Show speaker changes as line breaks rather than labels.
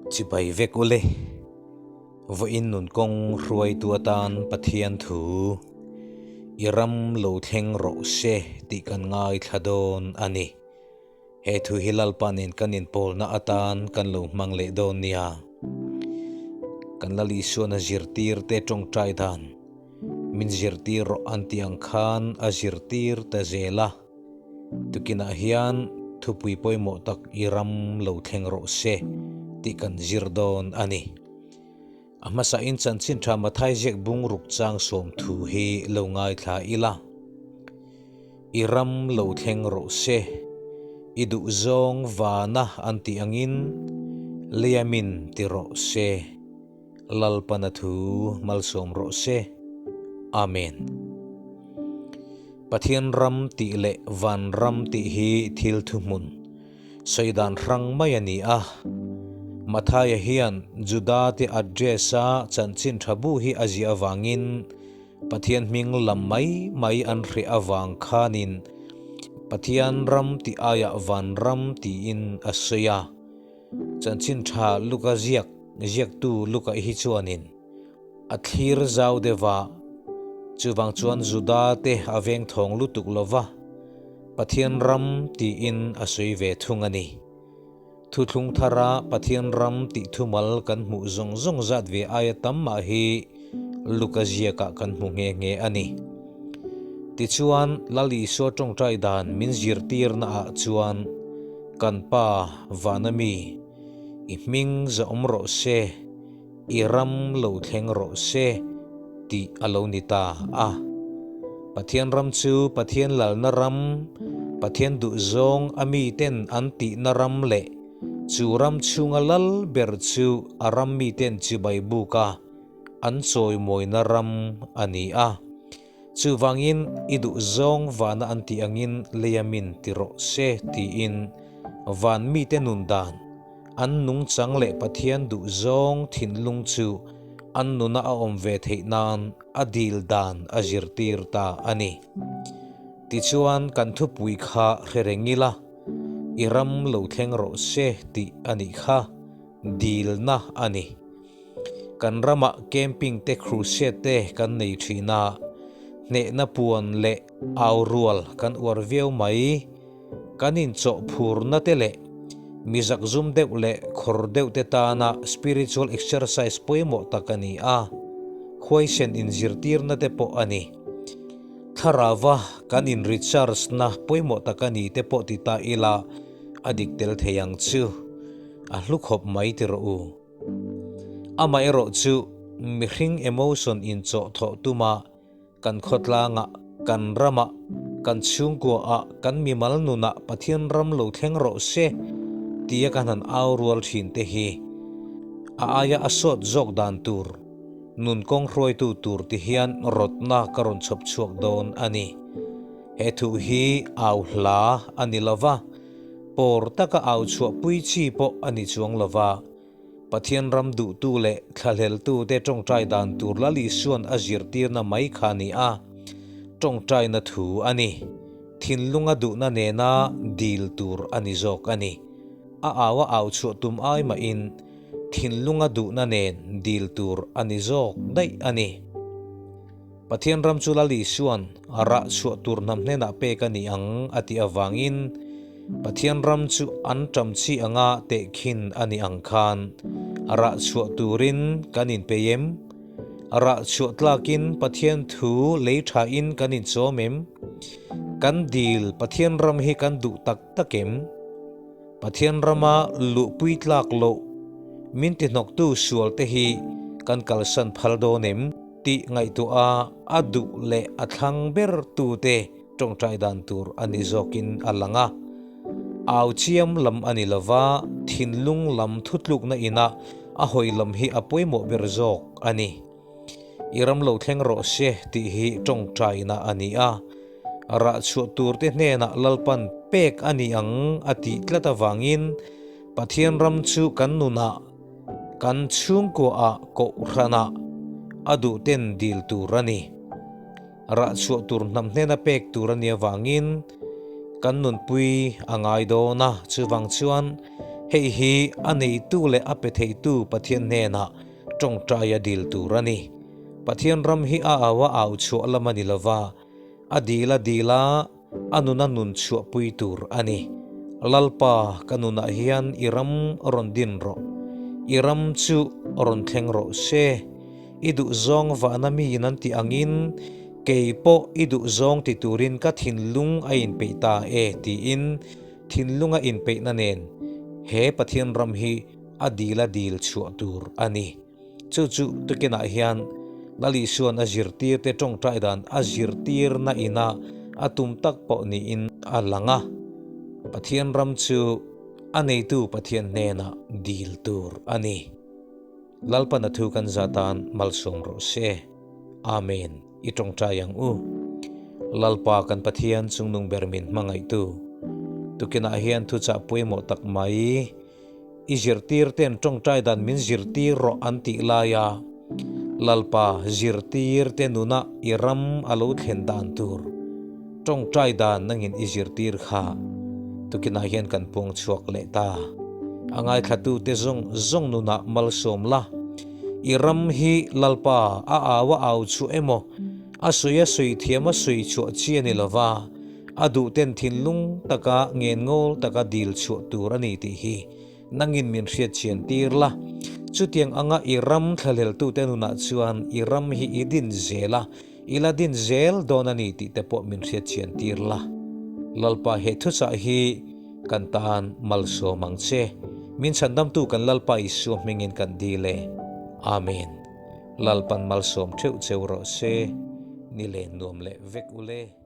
Chibai vek ule. Vawiin nun kawng hruaitu atan Pathian thu i ram lo thleng rawh se tih kan ngaithla dawn a ni. He thu hi Lalpa nen kan inpawlna atan kan lo hmang leh dawn nia. Kan Lal Isuan a zirtir te tawngtai dan min zirtir rawh an tih ang khan a zirtir ta zel a. Tukinah hian thupui pawimawh tak i ram lo thleng rawh se tih kan zir dawn a ni. A hmasain chanchin tha Mathai ziak bungruk chang sawm thu hi lo ngaithla ila. I ram lo thleng rawh se, i duhzawng vana an tih angin leiamin ti rawh se. Lalpana thu malsawm rawh se. Amen. Pathian ram tih leh van ram tih hi thil thuhmun, sawi dan hrang mai a ni a. Mathaia hian Juda te address a chanchin tha bu hi a ziah avangin Pathian hming lam mai mai an hreh avang khanin Pathian ram tih aiah van ram tiin a sawi a. Chanchin tha Luka ziak ziaktu Luka hi chuanin a thlir zau deuh a, chuvang chuan Juda te a veng thawng lutuk lo va, Pathian ram tiin a sawi ve thung a ni. Thuthlung thara Pathian ram tih thumal kan hmuh zawng zawng zat ve aia tam mah hi Luka ziakah kan hmu nghe nghe a ni. Tichuan, Lal Isua tawngtai dan min zirtirna ah chuan kan Pa vana mi, i hming zahawm rawh se, i ram lo thleng rawh se tih a lo ni ta a. Pathian ram chu Pathian lalna ram, Pathian duhzawng a miten an tihna ram leh chu ram chhunga lal ber chu a ram miten chibai buka an chawimawina ram a ni a. Chuvangin i duhzawng vana an tih angin leia min ti rawh se tiin van mite nun dan, an nungchang leh Pathian duhzawng thinlung chu an nuna a awm ve theih nan a dil dan a zirtir ta a ni. Tichuan kan thupui kha hre reng ila, i ram lo thleng rawh se tih a nih kha dilna a ni. Kan ramah camping te crusade te kan nei thin a, hnehna puan leh au rual kan uar viau mai. Kan inchawh phurna te leh mi zakzum deuh leh khawr deuh te tana spiritual exercise pawimawh tak a ni a, huaisen inzirtirna te pawh a ni. Thlarauva kan in recharge na pawimawh tak a ni te pawh ti ta ila a dik tel thei ang chu. A hlu khawp mai ti rawh u. Amaherawh chu mihring emotion inchawh thawh tuma kan khawtlangah, kan ramah, kan chhungkuaah, kan mimal nunah Pathian ram lo thleng rawh se tia kan han au rual thin te hi a aia a sawt zawk dan tur, nun kawng hruaitu tur ti hian rawtna ka rawn chhawp chhuak dawn a ni. He thu hi au hla a ni lova, pawr taka au chhuahpui chi pawh a ni chuang lova, Pathian ram duhtu leh thlahleltute tawngtai dan tur Lal Isua'n a zirtirna mai kha a ni a, tawngtaina thu a ni. Thinlunga duhna nena dil tur a ni zawk a ni. A au a au chhuah tum ai mahin thinlunga duhna nen dil tur a ni zawk daih a ni. Pathian ram chu Lal Isua'n rah chhuah tur hnam hnenah pek a ni ang a tih avangin Pathian ram chu an ṭam chi anga tehkhin a ni ang khan rah chhuah turin kan inpei em? Rah chhuah tlakin Pathian thu lei ṭhain kan inchawm em? Kan dil Pathian ram hi kan duh tak tak em? Pathian rama luhpui tlak loh min tihnawktu sualte hi kan kalsan phal dawn em tih ngaihtuah a a duh leh a thlang ber tute tawngtai dan tur a ni zawkin a lang a. Au chiam lam a ni lova, thinlung lam thutlukna ina a hawi lam hi a pawimawh ber zawk a ni. I ram lo thleng rawh se tih hi tawngtaina a ni a, rah chhuah turte hnenah Lalpan pek a ni ang a tih tlat avangin Pathian ram chu kan nunah, kan chhungkuaah kohhranah a duhten dil tur a ni. Rah chhuah tur hnam hnena pek tur a nih avangin kan nunpui a ngai dawn a, chuvang chuan Hei hi a neitu leh a pe theitu Pathian hnenah tawngtaia dil tur a ni. Pathian ram hi a au a au chhuah lam a ni lova, a dil a dil a, a nuna nun chhuahpui tur a ni. Lalpa, ka nunah hian i ram rawn din rawh. I ram chu rawn thleng rawh se. I duhzawng vahna miin an tih angin, kei pawh i duhzawng ti turin ka thinlung a inpeih ta e tiin thinlunga inpeihna nen he Pathian ram hi a dil a dil chhuah tur a ni. Chu chu tukinah hian Lal Isua'n a zirtirte tawngtai dan a zirtirna ina a tum tak pawh niin a lang a. Pathian ram chu a neitu Pathian hnenah dil tur a ni. Lalpan a thu kan za tan malsawm rawh se. Amen. I tawngtai ang u. Lalpa kan Pathian chungnung ber min hmangaihtu. Tukinah hian thuchah pawimawh tak mai I zirtir ten tawngtai dan min zirtir rawh an tih laia Lalpa zirtir te nuna i ram a lo thlen dan tur tawngtai dan nangin i zirtir kha tukinah hian kan puang chhuak leh ta. A ngaithlatu te zawng zawng nunah malsawm la. I ram hi Lalpa a au a au chhuah emaw a sawi a sawi thiam a sawi chhuah chi a ni lova, A duhten thinlung taka ngenngawl taka dil chhuah tur a ni tih hi nangin min hriat chian tir la. Chutiang anga i ram thlahleltute nunah chuan i ram hi i din zel a, i la din zel dawn a ni tih te pawh min hriat chian tir la. Lalpa he thuchah hi kan tan malsawm ang che. Min chhandamtu kan Lalpa Isua hmingin kan dil e. Amen. Lalpan malsawm theuh cheu rawh se. Ni len nuam leh vek ule.